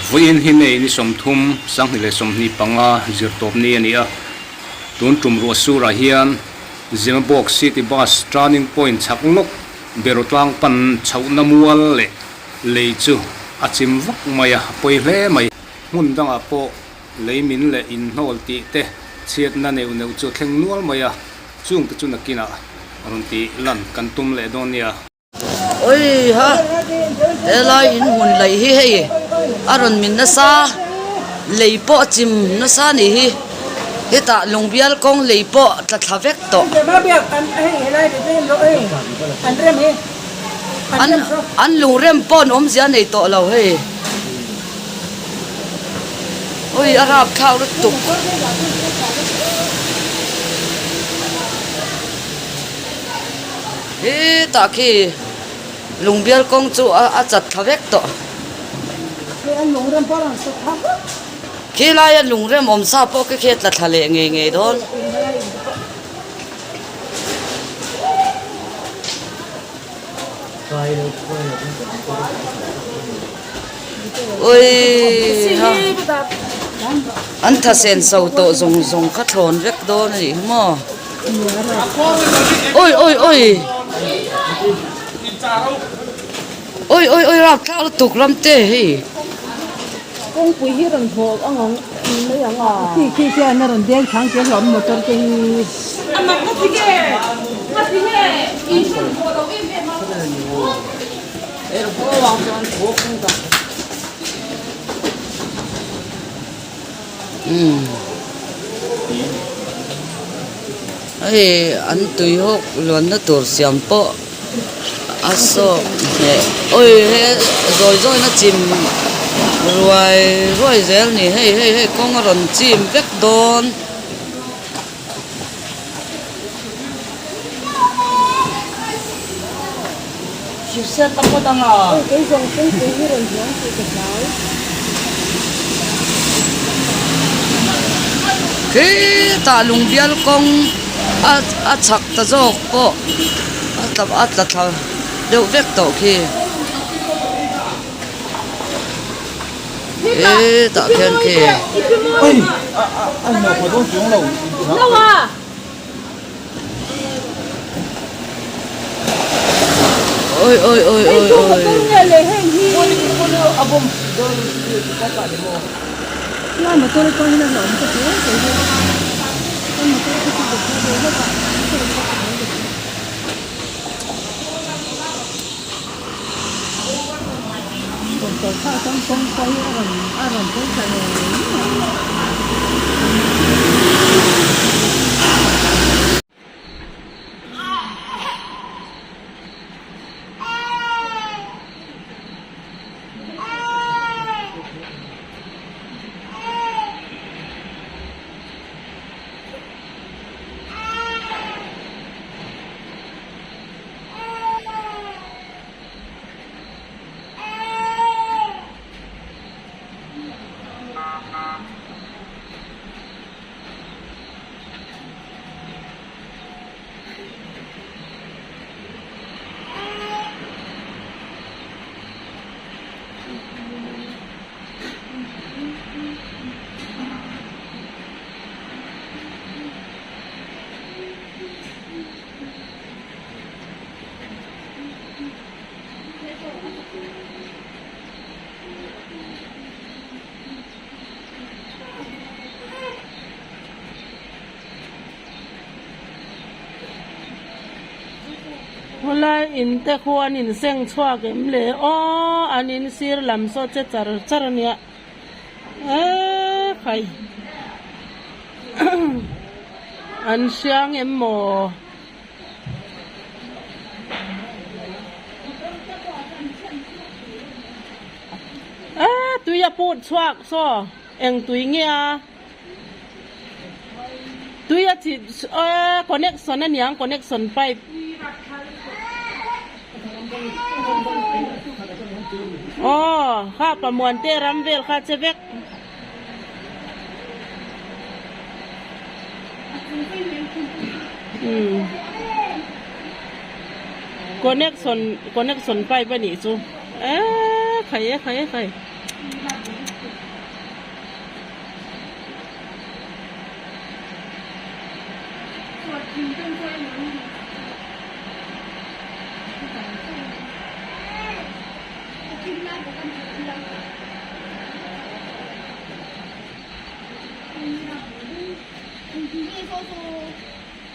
Vawiin hi May ni 30, 2025 zirtawpni a ni a. Tun tum ruah surah hian Zemabawk City Bus Turning Point chhak lawk Berotlang pan chhohna mual leh lei chu a chim vak mai a, a pawi hle mai. Hmun dangah pawh lei min leh inhnawl tih te chhiatna neuh neuh chu a thleng nual mai a, chungte chu nakinah rawn tih lan kan tum leh dawn nia. Oi ha, helai in hmun laih hi hei a rawn min nasa, lei pawh a chim nasa a nih hi, hetah lungbial kawng lei pawh tla thla vek tawh. An lungrem pawh an awmzia a nei tawh lo hei. Ui a rap thlak lutuk. Hetah khi lungbial kawng chu a chat thla vek tawh. Khi laia lungrem awm sa pawh khi khi a tla thla leh ngei ngei dawn. Ui ha an tha sen so tawh zawng zawng kha thlawn vek dawn a nih hi maw ui ui ui ui ui ui rap thlak lutuk ram te hei. Kawngpui hi rawn hlawh ang ang mai ang a. Khi khi khian a rawn deng chang tel hlawm motor te hi. A mak na ti nge? Nga ti nge in rawn hlawh lo em em a? Hei an tuihawk luanna tur siam pawh a sawk hneh awi he zawi zawina chim ruai ruai zel a ni hei hei hei kawng a rawn chim vek dawn. Khitah lungbial kawng a a chhak ta zawk pawh a tla a tla thla deuh vek tawh khi hetah khian khi. Oi oi oi oi oi. Khawlai in te khu an in seng chhuak em le aw an in sir lam saw che char char a nia eee khai an hriang em maw. Eee tui a put chhuak saw eng tui nge a tui a chip eee connection a niang connection pipe aw kha pamuan te ram vel kha che vek. Connection connection pipe a nih chu eee khai e khai e khai.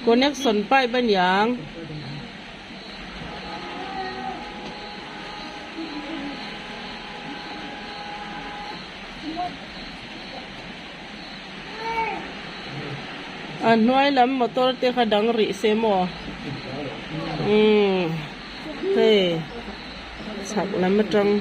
Connection pipe a niang. A hnuai lam motor te kha dang rih se maw umm hei chhak lam atang.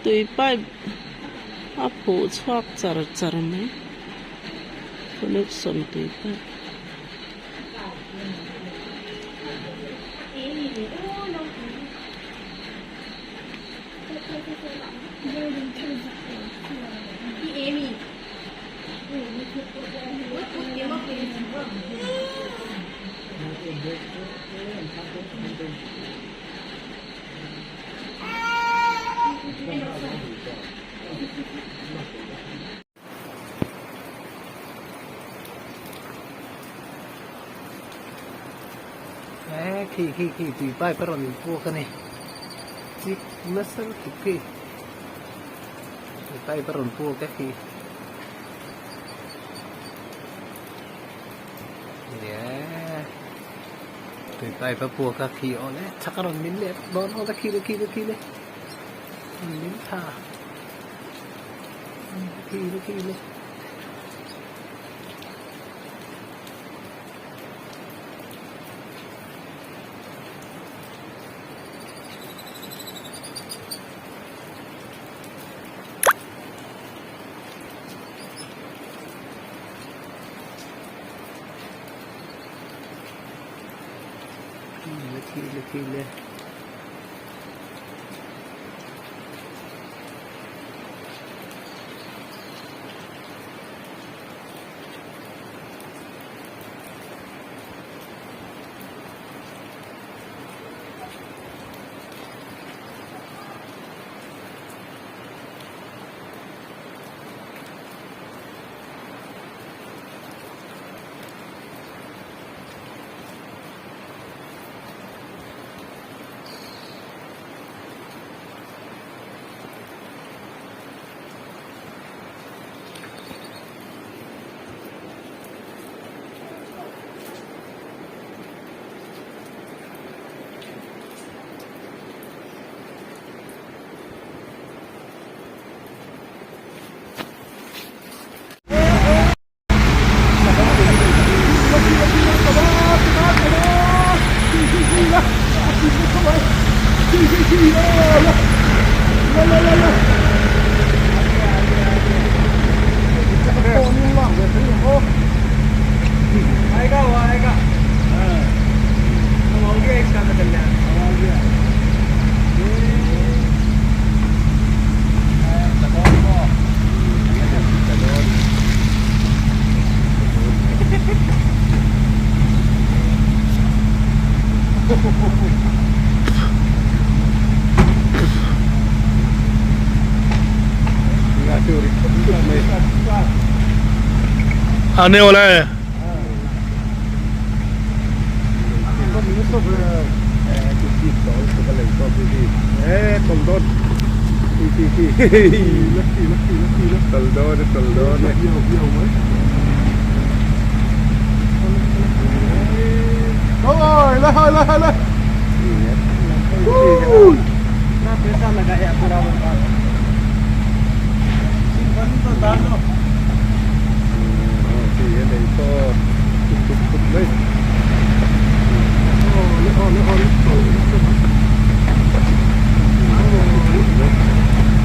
Tui pipe a phuh chhuak char char mai connection tui pipe. Eee khi khi khi tui pipe a rawn inpuak a ni chik nasa lutuk khi tui pipe a rawn puak e khi eee tui pipe a puak a khi awle chak a rawn min leh dawn awle khi le khi le khi le rawn min thla. आने वाला है।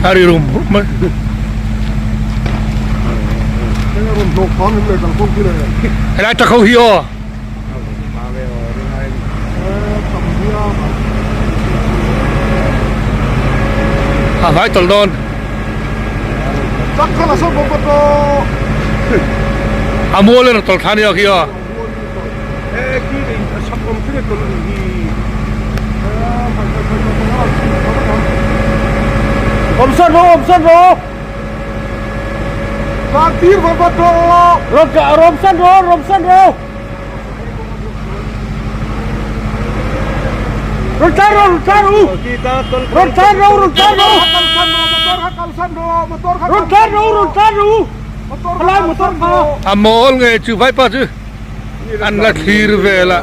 A ri rum rum mai. Helai tak ho hi aw. A vai tawlh dawn. A mual in a tawlh thla nia khi aw. A mawl nge chu vaipa chu an la thlir vel a.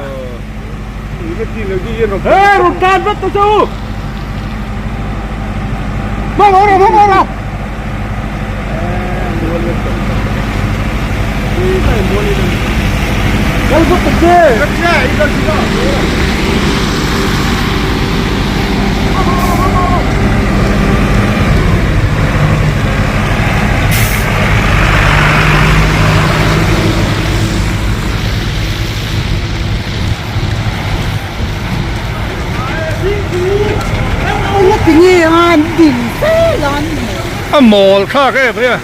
A mawl thlak em mai a.